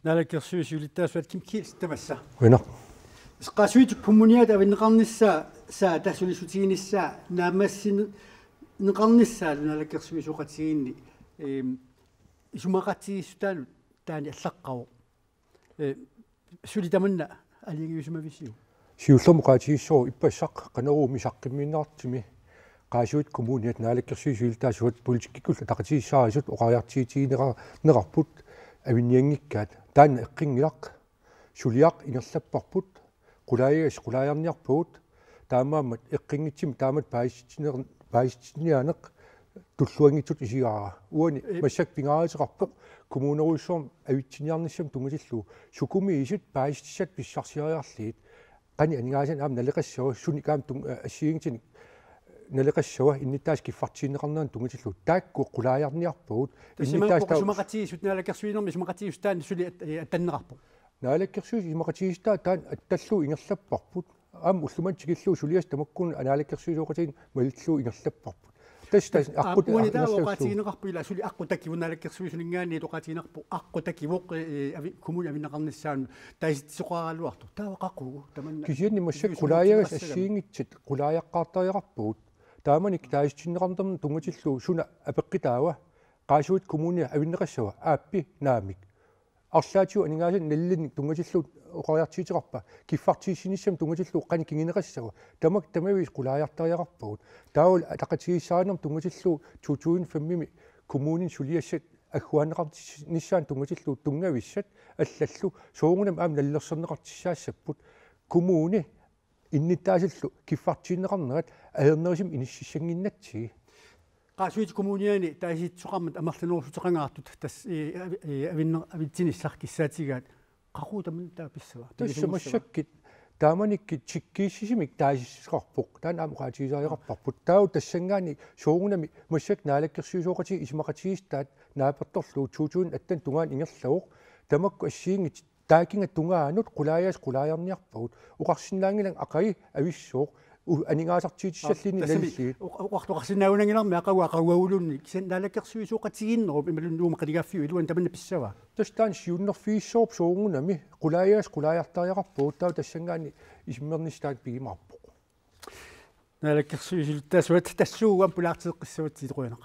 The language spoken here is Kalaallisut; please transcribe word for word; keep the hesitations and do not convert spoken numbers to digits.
Naalakkersuisut siulittaasuat Kim Kielsen tamassa. Qujanaq. Qaasuitsup Kommuniata avinneqarnissaa, saa, tassa sulissutiginissaa naammassineqarnissaalu naalakkersuisooqatigiinni, eem, isumaqatigiissutaanut taanna allaqqavoq. Ee, suli tamanna aalajangiusimavisiuk? Siullermik oqaatigissavara ippassaq Qanorooq saqqummiinnartumi Qaasuitsup Kommuniata naalakkersuisut siulittaasuat politikkikkullu ataqatigiissaarisut oqariartuutigineqar-, neqarput avinnianngikkaat. Taanna eqqunngilaq, suliaq ingerlapparput, qulaajagassi qulaajarniarpagut, taamaammat eqqunngitsumik taamatut paasitsiner-, paasitsiniaaneq tulluanngitsutut isigaara. Uani Ee. massakkut pingaaruteqarpoq kommunerujussuarmik avitsiniarnissamut tunngatillugu sukumiisut paasissutissat pissarsiariarlugit. Qanoq aningaasanik aamma naleqassava, sunik aamma tun-, assigiinngitsunik naleqassava innuttaasut kiffartuunneqarneranut tunngatillugu. Taakku qulaajarniarpagut. Tassa innuttaasut imaappoq isumaqatigiissut, naalakkersuinermi isumaqatigiissut taanna suli at-, ee, attanneqarpoq. Naalakkersuisut isumaqatigiissutaat taanna attallugu ingerlapparput. Aamma ullumimut tikillugu suliassat tamakkununnga naalakkersuisooqatigiinni malillugu ingerlapparput. Tassa, tassa aqqut, aqqut uani taava ingerlapparput. Oqaatigineqarpoq ilaa suli aqqut takuvoq naalakkersuisunninngaanniit oqaatigineqarpoq aqqut takuvoq, ee, avi-, kommunip avinneqarnissaanut taasitsisoqaraluartoq. Taava qaqugu tamanna. Kisianni massakkut suli qulaajagassi suli assigiinngitsut qulaajaqqaartariaqarpagut. Taamanikkut taasitinneqarnermut tunngatillugu suna apeqqutaava, Qaasuitsup Kommunia avinneqassava? Aappi, naamik. Arlaatigut aningaasanik nalilimmik tunngatillugu oqariartuuteqarpa? Kiffartuussinissamut tunngatillugu qanoq kinguneqassava? Tamakku tamaviisa qulaajartariaqarpagut. Taavalu ataqatigiissaarinermut tunngatillugu to tusind fem-imi kommunini suliassat agguaanneqarnissaanut tunngatillugu tunngavissat allallu soorunami aamma nalilersorneqartussaassapput. Kommuni innuttaasullu kiffartuunneqarnerat ajornerusumik inississannginnatsigit. Qaasuitsup Kommuniani taasitsisoqarmat amerlanerussuteqangaartut tassa, ee, avi-, ee, avinner-, avitsinissaq kissaatigaat, qaqugu tamanna taava pissava? Tassa massakkut taamanikkut tikkuussisumik taasitsisoqarpoq. Taanna aamma oqaatigisariaqarparput. Taava tassanngaanniit soorunami massakkut naalakkersuisooqatigiit isumaqatigiissutaat naapertorlugu to tusind atten tungaanut ingerlavoq. Tamakku assigiinngitsut taakunga tungaanut qulaajagassat qulaajarniarpagut. Oqarsinnaanngilanga aqagu avissooq, u-, aningaasartuutissalluni. Aa, tassami nalillugit. Oq-, oq-, oqartoqarsinnaagunanngilarmi aqagu aqaguaguluunniit, kisianni naalakkersuisooqatigiinnerup imaluunniit uuma qinigaaffik iluani tamanna pissava? Tassa taanna siunnerfigissavarput soorunami, qulaajagassat qulaajartariaqarpagut, taava tassanngaanniit isummernissaa taanna pigimaarpoq. Naalakkersuisut siulittaasuat tassuuguam pulaarteqqissavatsigit, qujanaq.